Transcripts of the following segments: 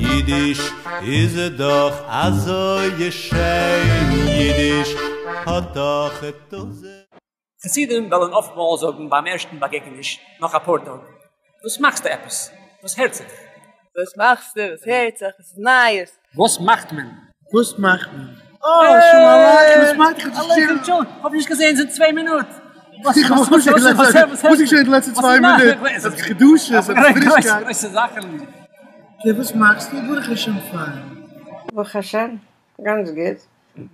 ייִדיש איז דאָך אַזוי שיין, ייִדיש האָט דאָך טויזנט. חסידים וועלן אפטמאל זאגן ביים ערשטן באגעגעניש נאך אפאר טאג, וואס מאכסטו עפעס? וואס הערט זיך? וואס מאכסטו? וואס הערט זיך? וואס איז נייעס? וואס מאכט מען? וואס מאכט מען? אה, שלום עליכם, וואס מאכט איר? עליכם שלום, כ'האב נישט געזען זינט צוויי מינוט. וואס איז געשען די לעצטע צוויי מינוט? עפעס חידושים? עפעס פרישקייט? גרויסע זאכן. אקעי, וואס מאכסטו? ברוך השם פיין. ברוך השם, גאנץ גוט,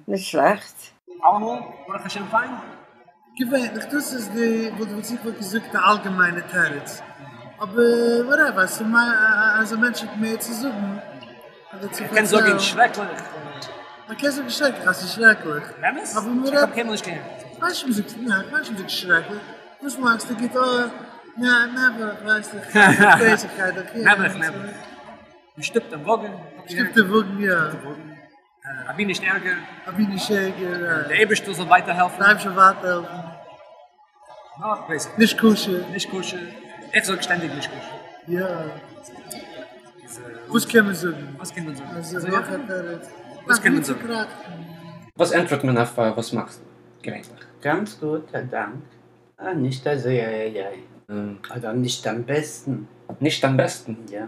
נישט שלעכט. אלעמאל ברוך השם פיין? געווענליך דאס איז די וואס איך וואלט געזאגט די אלגעמיינע תירוץ, אבער וואטעווער, אז א מענטש האט מער צו זאגן אדער צו ער קען זאגן שרעקליך. מען קען זאגן שרעקליך אז ס'איז שרעקליך. באמת? איך האב קיינמאל נישט געהערט. כ'ווייס נישט מ'זאגט, ניין כ'מיין נישט מ'זאגט שרעקליך, וואס מאכסטו גוט אה, נעבעך ווייסט איך, נעבעך נעבעך. מ'שטופט דעם וואגן. מ'שטופט דעם וואגן יא. אבי נישט ערגער. אבי נישט ערגער. דער אייבערשטער זאל ווייטער העלפן. דער אייבערשטער זאל ווייטער העלפן. נאך ווייס איך נישקשה. נישקשה. איך זאג שטענדיג נישקשה. יא. וואס קען מען זאגן? וואס קען מען זאגן? אז נאך א תירוץ. וואס קען מען זאגן? וואס ענטפערט מען אויף וואס מאכסטו געווענליך? גאנץ גוט, א דאנק. אה, נישט אזוי איי איי איי. אדער נישט אמבעסטן. נישט אמבעסטן? יא.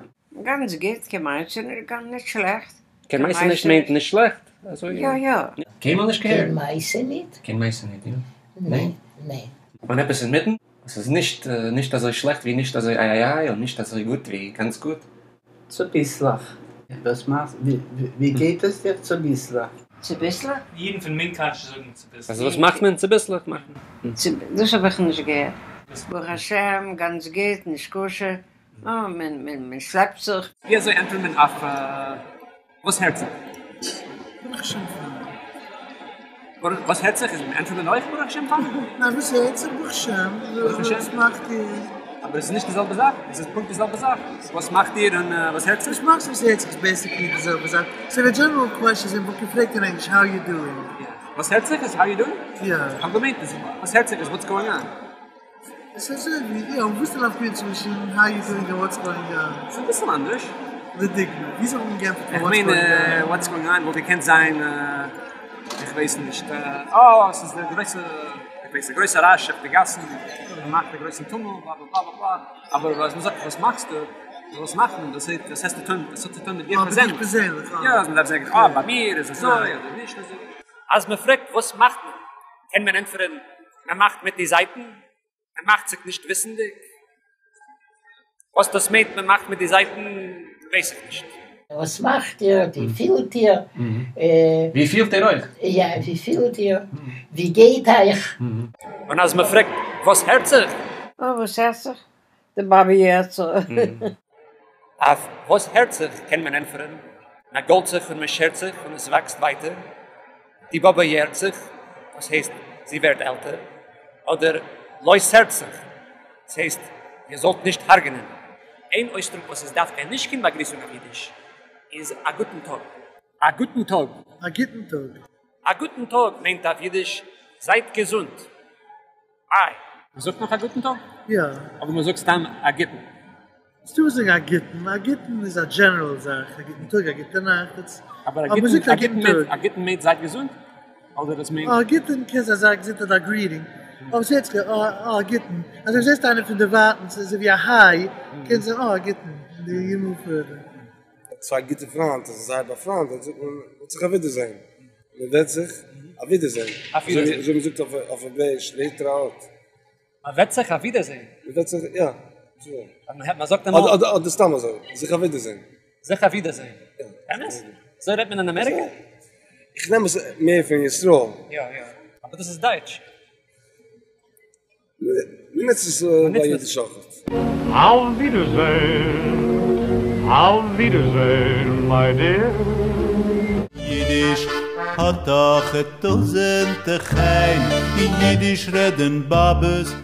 גאנץ גוט, קיין מעשה נישט, גאנץ נישט שלעכט. קיין מעשה נישט מיינט נישט שלעכט? אזוי יא יא. קיינמאל נישט געהערט? קיין מעשה ניט? קיין מעשה ניט, יא. ניין, ניין. און עפעס אינמיטן? עס איז נישט נישט אזוי שלעכט ווי נישט אזוי איי איי איי און נישט אזוי גוט ווי גאנץ גוט. צוביסלעך. וואס מאכסט? ווי גייט עס דיר צוביסלעך? צוביסלעך? אידן פון מונקאטש זאגן צוביסלעך. אז וואס מאכט מען? צוביסלעך מאכט מען. דאס האב איך נישט געהערט. ברוך השם, גאנץ גוט, נישקשה. אה, מען מען מען שלעפט זיך. ווי אזוי ענטפערט מען אויף וואס הערט זיך? ברוך השם פיין. וואס הערט זיך איז ענטפערט מען אויך ברוך השם פיין? ניין וואס הערט זיך ברוך השם, וואס מאכט איר? אבער עס איז נישט די זעלבע זאך, עס איז פונקט די זעלבע זאך, וואס מאכט איר און וואס הערט זיך? וואס מאכסטו וואס הערט זיך איז בעסיקלי די זעלבע זאך, סאו די דזשענעראל קוועסטשען איז וואלט געפרעגט אין ענגליש האו יו דואינג? וואס הערט זיך איז האו יו דואינג? יא. איך האב געמיינט אז וואס הערט זיך איז וואטס גאוינג אן. עס איז אזוי ווי, יא, וואס איז די נפקא מינה צווישן האו יו דואינג און וואטס גאוינג אן? ס'איז אביסל אנדערש. לדוגמא, ווי זאל מען גענטפערט איך מיין וואטס גאוינג אן וואלט געקענט זיין, איך ווייס נישט, אה, ס'איז די גרויסע, איך ווייס, די גרויסע רעש אויף די גאסן, מ'מאכט א גרויסן טומל, בלא בלא בלא בלא, אבער אז מ'זאגט וואס מאכסטו, וואס מאכט מען, דאס האט צו טון, דאס האט צו טון מיט דיר פערזענליך. יא, אז מ'דארף זאגן, אה, ביי מיר איז אזוי אדער נישט אזוי. אז מ'פרעגט וואס מאכט מען, קען מען ענטפערן מען מאכט מיט די זייטן, מען מאכט זיך נישט וויסנדיג. וואס דאס מיינט מען מאכט מיט די זייטן ווייס איך נישט. וואס מאכט איר? ווי פילט איר? ווי פילט איר אויך? יא, ווי פילט איר? ווי גייט אייך? און אז מען פרעגט וואס הערט זיך? אה, וואס הערט זיך? די באבע יערט זיך. אויף וואס הערט זיך קען מען ענטפערן, מען גאלט זיך און מען שערט זיך און עס וואקסט ווייטער. די באבע יערט זיך, דאס הייסט זי ווערט עלטער, אדער לא תרצח, דאס הייסט איר זאלט נישט הרג'נען. איין אויסדרוק וואס איז דווקא נישט קיין באגריסונג אויף אידיש איז א גוטן טאג. א גוטן טאג. א גוטן טאג. א גוטן טאג מיינט אויף אידיש זייט געזונט. איי. מען זאגט נאך א גוטן טאג? יא. אדער מען זאגט סתם א גוטן? ס'דא וואס זאגן א גוטן, א גוטן איז א דזשענעראל זאך, א גוטן טאג, א גוטע נאכט, איטס, אבער אבער מען זאגט א גוטן טאג. א גוטן מיינט זייט געזונט? אדער דאס מיינט. א גוטן קען זיין זייט געזונט אדער א גריטינג, אבער ס'הערט זיך א א גוטן, אזוי ווי זעסט איינעם פון דערווייטענס אזוי ווי א היי, קען זיין א גוטן, און יו מאוו פורדער. צוויי גוטע פריינט זענען זייער באפריינדעט זאגט מען מ'וועט זיך א ווידערזען, מען וועט זיך א ווידערזען, אזוי ווי מ'זאגט אויף העברעאיש להתראות. מען וועט זיך א ווידערזען. מען וועט זיך, יא. מען זאגט אמאל. אדער סתם אזוי, זיך א ווידערזען. זיך א ווידערזען. אמת? אזוי רעדט מען אין אמעריקע? איך נעם עס מער פון ישראל. יא יא. אבער דאס איז דייטש. מען נוצט עס ביי אידיש אויך. אויף ווידערזען, אויף ווידערזען, מיי דיר. ייִדיש האָט דאָך טויזנט חן, ייִדיש רעדן באָבעס.